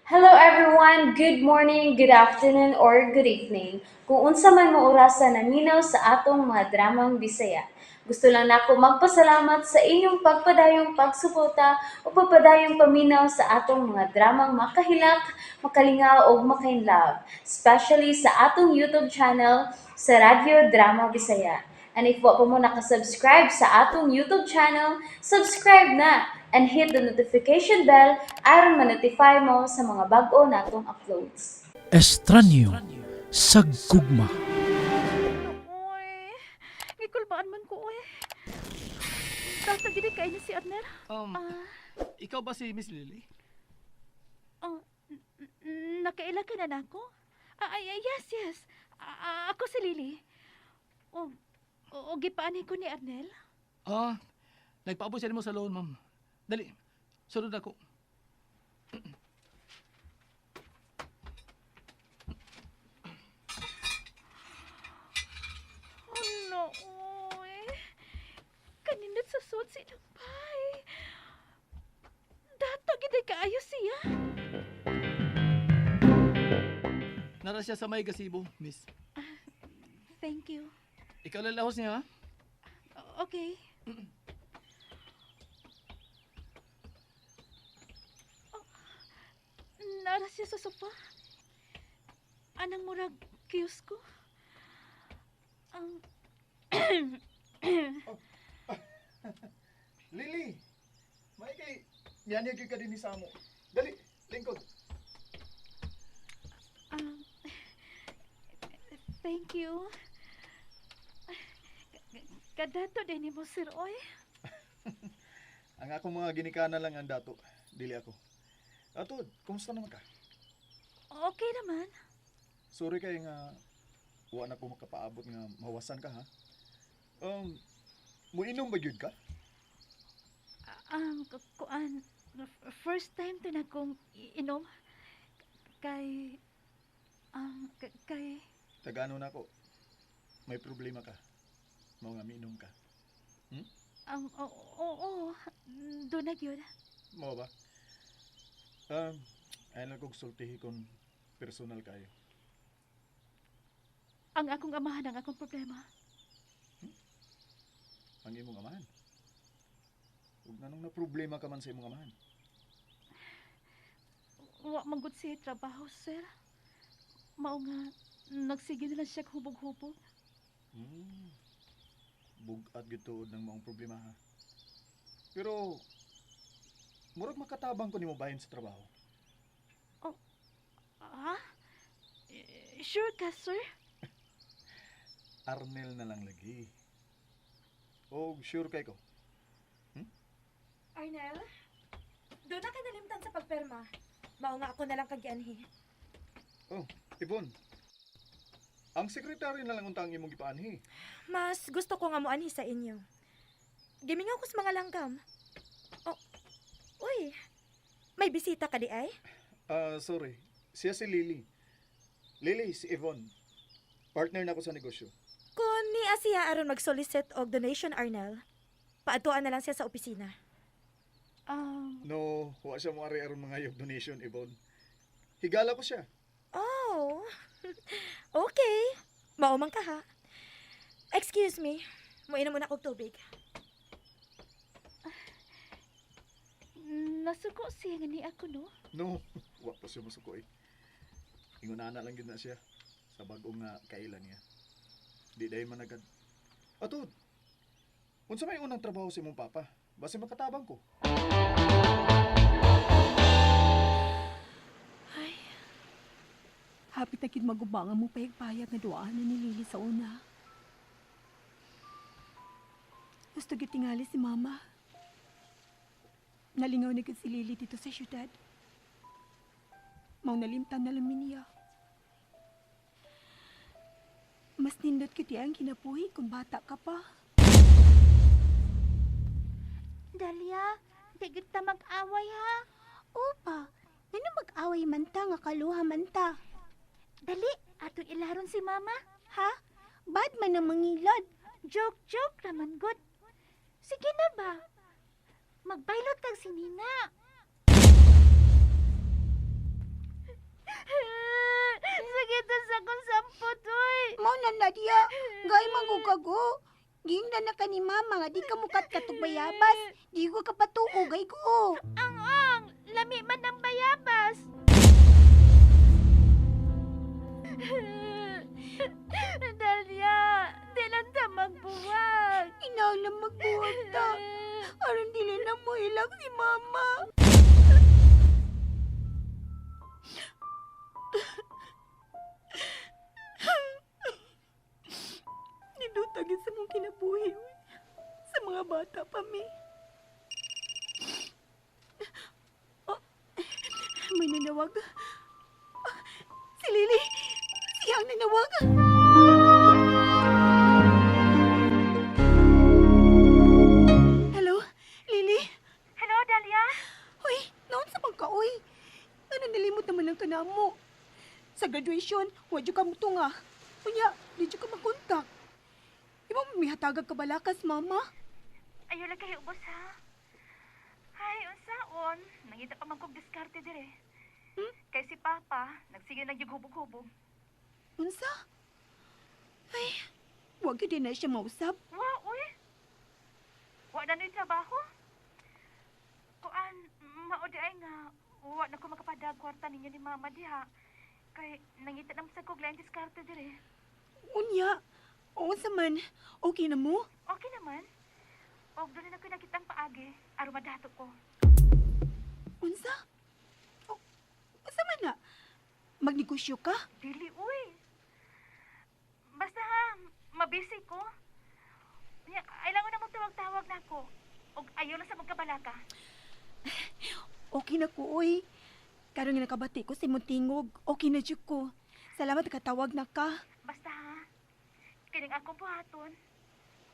Hello everyone! Good morning, good afternoon, or good evening. Kung unsa man mo orasa naminaw sa atong mga dramang Bisaya. Gusto lang nako magpasalamat sa inyong pagpadayong pagsuporta o pagpadayong paminaw sa atong mga dramang makahilak, makalingaw ug makainlove, especially sa atong YouTube channel sa Radyo Drama Bisaya. And if wa pa mo nakasubscribe sa atong YouTube channel, subscribe na and hit the notification bell aron ma-notify mo sa mga bag-o natong uploads. Estranyo sa gugma. Uy, gikulbaan man ko, uy. Dato gid kay niya si Abner. Ikaw ba si Miss Lily? Oh, nakaila ka na nako? Ah, ay, ay, yes. Ah, ako si Lily. O gipaanhi ko ni Arnel. Ah, nagpaabot siya nimo sa loan, ma'am. Dali, sunod ako. Oh no, uy. Kanindot sa suot si Lampay. Dato gid kaayo siya. Nara siya sa may gasibo, miss. Thank you. Ikaw lalahos niya, ha? Okay. Oh, nara siya sa sofa. Anang murag kiosko. Ang Lily, may kay niyanyag ka din ni Samo. Dali, lingkod. Thank you. Kadato din ni mo, sir, oy. Ang akong mga ginikana lang ang dato. Dili ako. Atod, kumusta naman ka? Okay naman. Sorry kay nga wa na ko makapaabot nga mawasan ka, ha. Muinom ba gyud ka? Kuan, first time to na kong inom. Kay, kay, Tagano na ako. May problema ka. Mao nga miinom ka. Oo, oo, doon na yun. Mao ba? Ay lang kog sultihi kon personal kayo. Ang akong amahan ang akong problema. Ang imong amahan. Ug nganong na problema ka man sa imong amahan? Wa man gud siya trabaho, sir. Mao nga, nagsige na lang siya hubog-hubog. Bug-at gyud tuod ng maong problema, ha. Pero murag makatabang ko nimo bahin sa trabaho. Ah? Eh, sure ka, sir? Arnel na lang lagi. Og sure kay ko. Arnel, doon na ka nalimtan sa pagperma. Mao nga ako na lang kagianhi. Oh, Yvonne. Ang sekretaryo na lang unta ang imong gipaanhi. Mas gusto ko nga moanhi sa inyo. Gimingaw ko sa mga langgam. Oh, uy, may bisita ka di ay? Ah, sorry. Siya si Lily. Lily, si Yvonne. Partner na ako sa negosyo. Kung niya siya aron mag-solicit og donation, Arnel, paadtuan na lang siya sa opisina. No, wa siya mo ari aron mga donation, Yvonne. Higala ko siya. Oh, okay. Mao man ka ha. Excuse me, muinom muna akong tubig. Nasuko siya nga ni ako, no? No, wa pa siya masuko eh. Ingunana lang gid na siya sa bag-ong nga kailan niya. Di dahil man agad. Atod, unsa may unang trabaho sa imong papa? Basi makatabang ko. Ay, Hapit na gid magubangan mo payag-payag nga duaan na ni Lily sa una. Gusto gyud tingali si Mama. Nalingaw na gid si Lily dito sa syudad. Mao nalimtan na lang mi niya. Mas nindot gyud ang kinabuhi kung bata ka pa. Dalia, di gid ta mag-away ha. Opa, ngano mag-away man ta nga kaluha man ta? Dali, atong ilaron si Mama. Ha? Bad man ang mangilod. Joke, joke raman gud. Sige na ba? Magbaylot kag si Nina. Gay manggugag o. Giingnan na ka ni mama nga di ka mukat katog bayabas. Di ko kapatuo gay ko. Ang ang, lami man ang bayabas. Dalia, di lang ta magbuwag. Kinahanglan magbuwag ta. Aron dili na mo ilak si mama. Nindutagin sa mong kinabuhi, uy. Sa mga bata pa mi. Oh, may nanawag. Ah, si Lily! Siya ang nanawag! Hello, Lily? Hello, Dalia? Hoy, naon sa pangka, oy? Ano nalimot naman ang kanamo? Sa graduation, wa jud ka mutunga. Unya, di jud ka makontak. Imo mihatagag ka balakas, mama. Ayaw lang kayo ubos, ha? Ay, unsaon? Nangita pa man kog diskarte dire. Kay si Papa, nagsige nagyughubog-hubog. Unsa? Ay, wa gyud na siya mausab. Wa, uy. Wa na nu'y trabaho. Kuan, mao di ay nga, wa na ko makapadag kwarta ninyo ni Mama diha. Kay nangita naman sa kog laing diskarte dire. Unya, unsa man? Okay na mo? Okay naman. Og doon na ko nakitang paagi, aron madato ko. Unsa? O, unsa man na? Magnegosyo ka? Dili, uy. Basta ha, mabisi ko. Nya, ay lang na magtawag-tawag na ako. Og ayaw lang sa magkabalaka. Okay na ko, oy. Karon nga nakabati ko sa imong tingog, okay na jud ko. Salamat katawag na ka. Basta ha, kining akong buhaton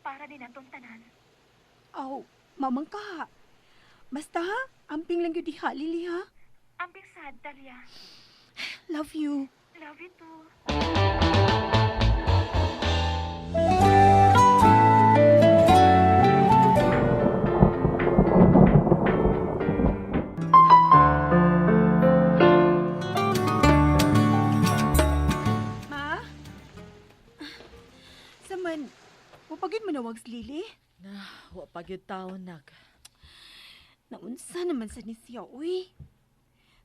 para ni natong tanan. Aw, mamang ka. Basta ha, amping lang yun diha, Lily ha. Amping sad, Dalia. Love you. Love you too. Ma? Saman, wapagin manawag si Lily? Na, wa pa gyud taon nag. Naunsa naman sa ni siya, uy.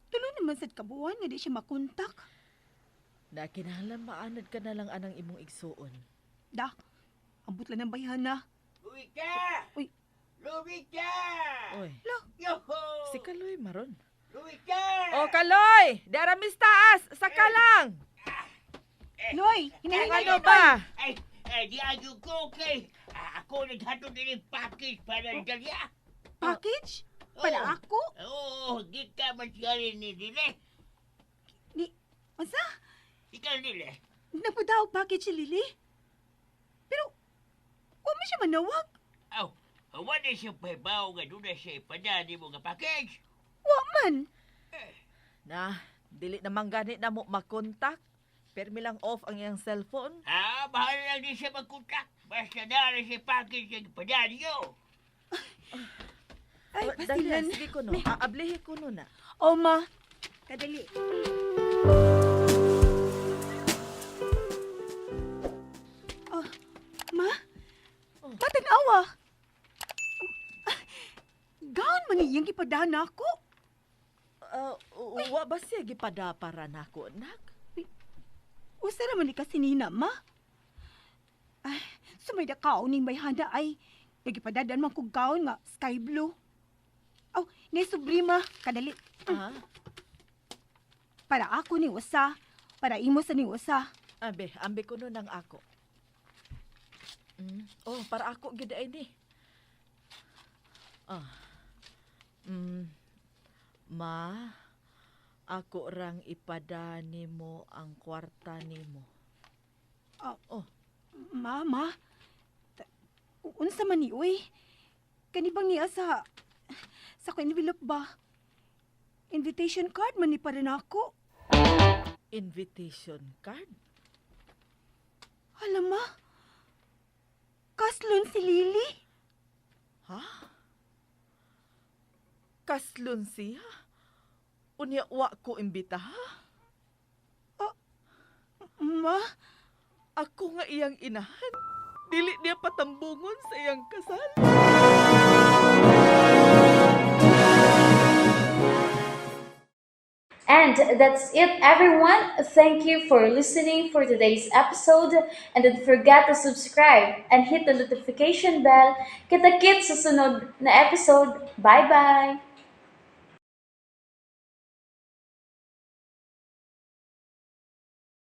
Tulo naman sad kabuan nga di siya makontak. Na kinahanglan maanad ka na lang anang imong igsuon. Da, ambot lang ng bayhana. Luwika! Uy. Luwika! Oy, Lo, Yoho! si Kaloy maron. Luwika! Oh, Kaloy! Dara mis taas! Saka lang! Loy, hinahinay Ano ba? Ay, ay, di agyo ko kay. Ah, ako naghatod din yung package para oh. Dalia. Package? Para Oo. ako? Oo, di ka man siya rin ni Lile. Ni, unsa? Ikaw Lile. Nagpadaog package si Lily? Pero, wa man siya manawag. Aw, wala siya pahibaw nga doon na siya ipadani mo nga package. Wa man. Na, dili naman gani na mo makontak. Permi lang off ang iyang cellphone. Ah, bahala lang din siya magkontak. Basta na rin siya package ang ipadani yo. Ay, Oh, Dalia, pasilan. sige ko no. Aablihi ko no na. Oh, ma. Kadali. Oh, ma? Oh. Matanawa. Gaon man iyang gipadana ako. Wa ba siya gipada para nako, nak? Usa ra man ni kasi nina, ma. Ay, sumay da kaon ning bayhana ay. Nagipadadan man kog gaon nga sky blue. Aw, ni subrima, kadali. Ha? Para ako ni usa, para imo sa ni usa. Abe, ambi ko no nang ako. Oh, para ako gid ay ni. Ah. Ma, ako rang ipada nimo ang kwarta nimo. Ah. Oh, Mama, unsa man ni uy? Kani bang niya sa ko envelope ba? Invitation card man ni para nako. Invitation card? Hala ma. Kaslon si Lily. Ha? Kaslon siya? Unya wa ko imbita ha? Ma, Ako nga iyang inahan. Dili niya patambungon sa iyang kasal. And that's it, everyone. Thank you for listening for today's episode. And don't forget to subscribe and hit the notification bell. Kita-kits sa sunod na episode. Bye-bye!